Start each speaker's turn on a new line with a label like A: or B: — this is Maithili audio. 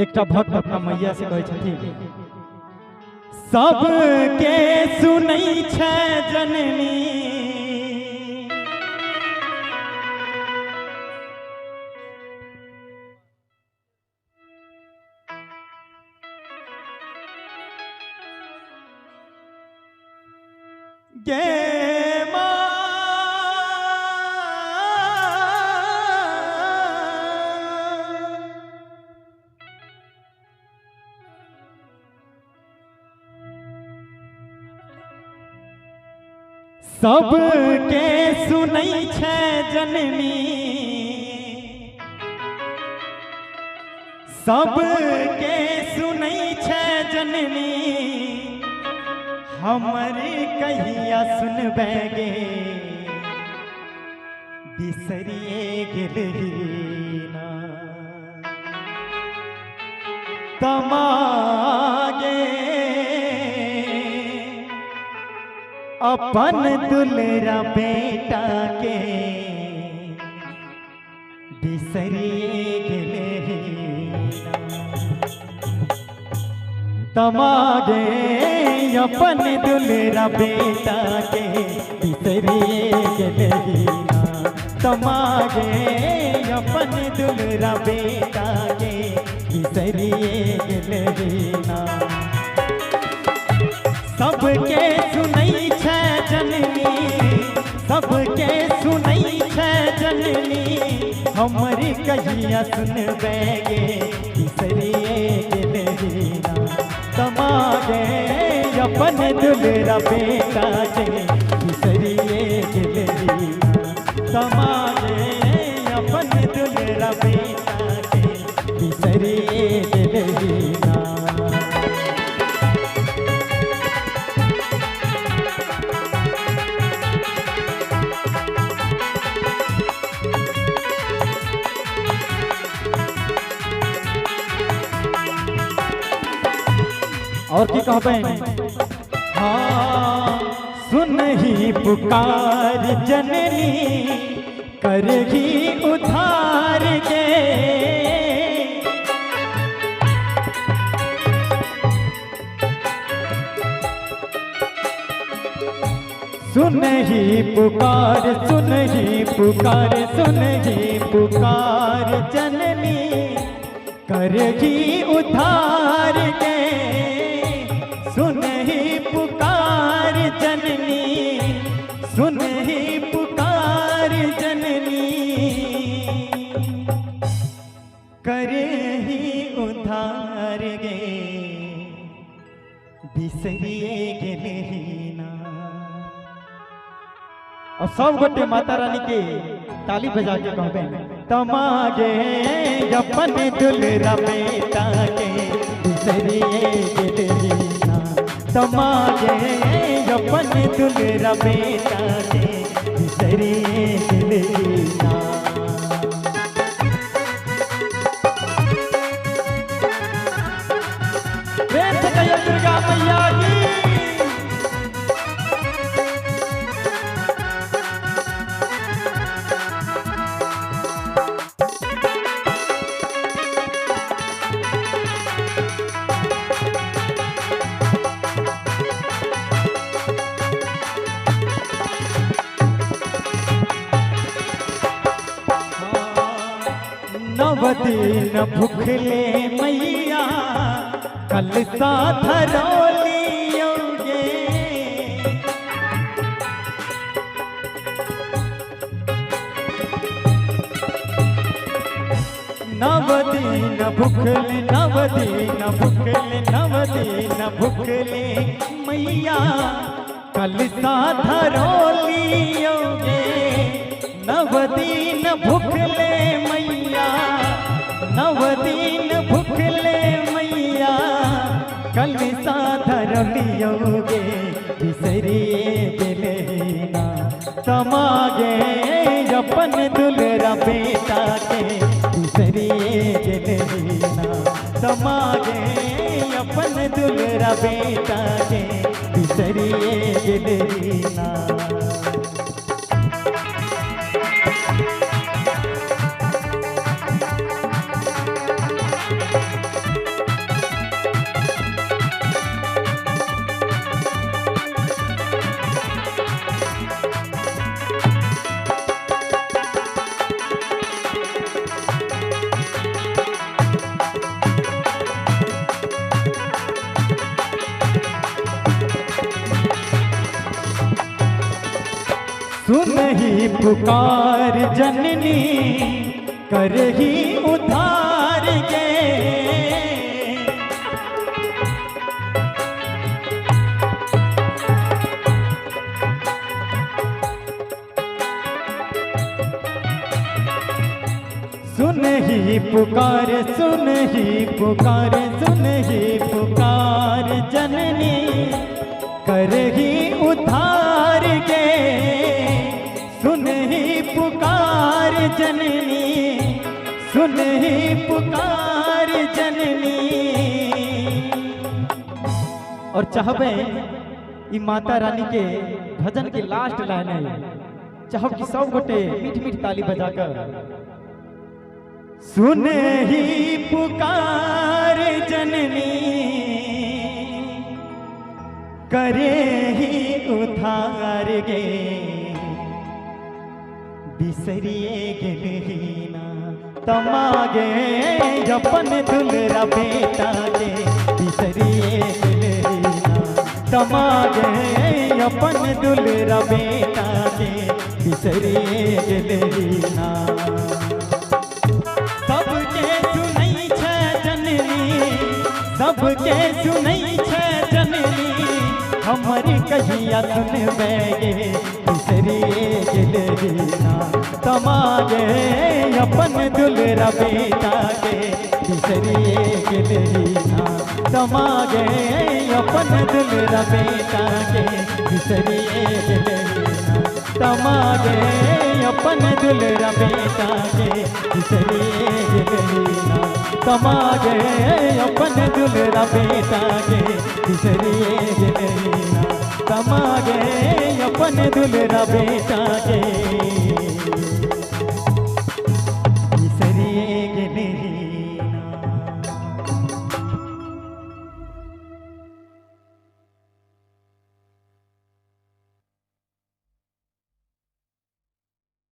A: एकटा भक्त अपना मैया से कहै छथिन, सबके सुनै छै जननी, गे माँ सबके सुनै छै जननी, सबके सुनै छै जननी, हमर कहिया सुनबै गे, बिसरिए गेलही ना तमागे, अपन दुलरा बेटा के बिसरिए गेलही ना तमागे, अपन दुलरा बेटा के बिसरिए गेलही ना तमागे, अपन दुलरा बेटा के बिसरिए गेलही ना। सबके सुनै छै जननी, सबके सुनै छै जननी, हमर कहिया सुनबै गे, बिसरिए गेलही ना तमागे, अपन दुलरा बेटा के बिसरिए गेलही ना तमागे, अपन दुलरा बेटा के बिसरिए गेलही ना। और की कहबैन, हाँ सुनही पुकार जननी, करही उधार गे, सुनही पुकार, सुनही पुकार, सुनही पुकार जननी, करही उधार गे, सुनही पुकार जननी, सुनही पुकार जननी, करही उधार गे, बिसरिए गेलही ना। और सब गोटे माता रानी के ताली बजा के कहबे, तमागे अपन दुलरा बेटा के बिसरिए गेलही ना तमागे, अपन दुलरा बेटा के बिसरिए गेलही ना। प्रेम से कहियो दुर्गा मैया की। नव दिन भुखले मैया कलसा धरोलियोगे, नव दिन भुखले, नव दिन भुखले, नव दिन भुखले मैया कलसा धरोलियोगे, नव दिन भुखले मैया, नव दिन भुखले मैया कलसा धरलियोगे, बिसरिए गेलही ना तमागे, अपन दुलरा बेटा के बिसरिए गेलही ना तमागे, अपन दुलरा बेटा के बिसरिए गेलही ना। सुनही पुकार जननी करही उधार गे। सुनही पुकार, सुनही पुकार, सुनही पुकार जननी करही उधार गे। सुनही पुकार जननी, सुनही पुकार जननी। और चाहबे ई माता रानी के भजन के लास्ट लाइन है, चाहब कि सब गोटे मीठ मीठ ताली बजाकर सुनही पुकार जननी करे ही उधार गे। बिसरिए गेलही ना तमागे अपन दुलरा बेटा के। बिसरिए गेलही ना तमागे अपन दुलरा बेटा के। बिसरिए गेलही ना। सबके सुनै छै जननी, सबके सुनै छै जननी, हमर कहिया सुनबै गे। बिसरिए गेलही ना तमागे अपन दुलरा बेटा के। बिसरिए गेलही ना तमागे अपन दुलरा बेटा के। बिसरिए गेलही ना तमागे अपन दुलरा बेटा के। बिसरिए गेलही ना तमागे अपन दुलरा बेटा के। बिसरिए गेलही ना तमागे अपन दुलरा बेटा के।